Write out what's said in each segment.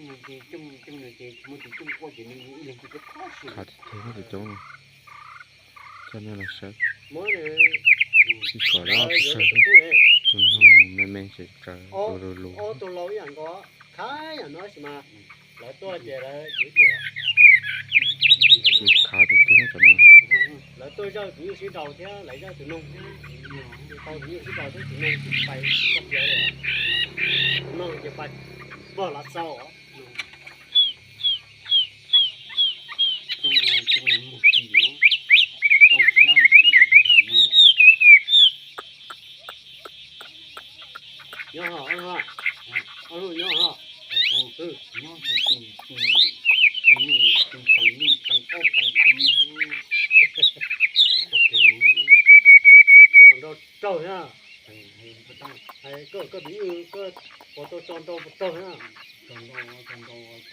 Ces coob, coob nws ces muaj tus coob quaj ces nws ib leeg tus coob qab si. Khav tiag tiag tus coob no. Coj nej los saib. Tsis kom lawv ob peb sawg xwb. Tus noog me me ces tsawv tus lus lus. Ob tug laus ib yam nkaus, khav yam no sis mas lawv tuaj ces lawv yuav ib tug. Ces khav tiag tiag no cov no. Lawv tuaj zawj tus nyuj sib nraus thiab lawv zawj tus noog thiab. Tau tus nyuj sib nraus thiab tus noog ces pais txoj pliav li. Tus noog ces pais pog Lav Xaus. Nyob ho, nyob ho. Pom nrau raug thiab. Hais koj, koj tus nyuj koj puas tau tso nrau puas raug thiab? Koj pub zoo zoo los pov.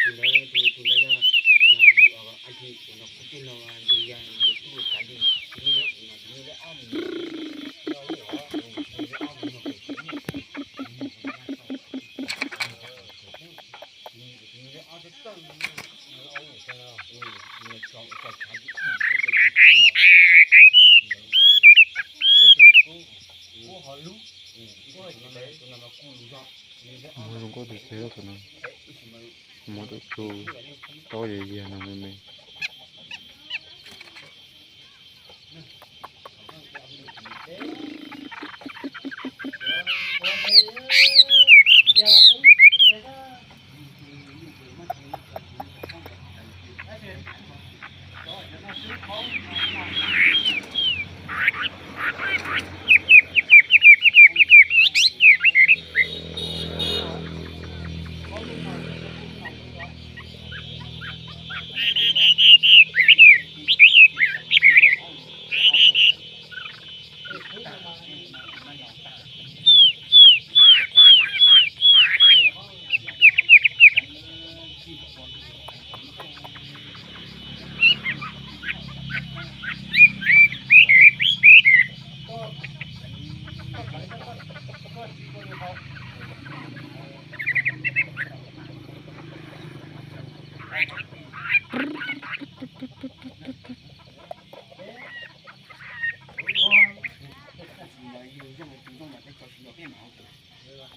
Tus ntawd, tus ntawd yog, tus no kuv, a, tus no kuv tij laug Ntxoov Yaj, nws tub kav li, tus no, tus no lej ob mus, tus no lej ob mus no, tus no lej ob teb tawj, tus no tso, tso khav ib ib, tus no kuj, kuj ho lub, kuj ho tsis tau, tus no kuj lub zog. Muaj zoo nkauj tiag tiag tus no. Muaj tus tub tob yog yag no me me.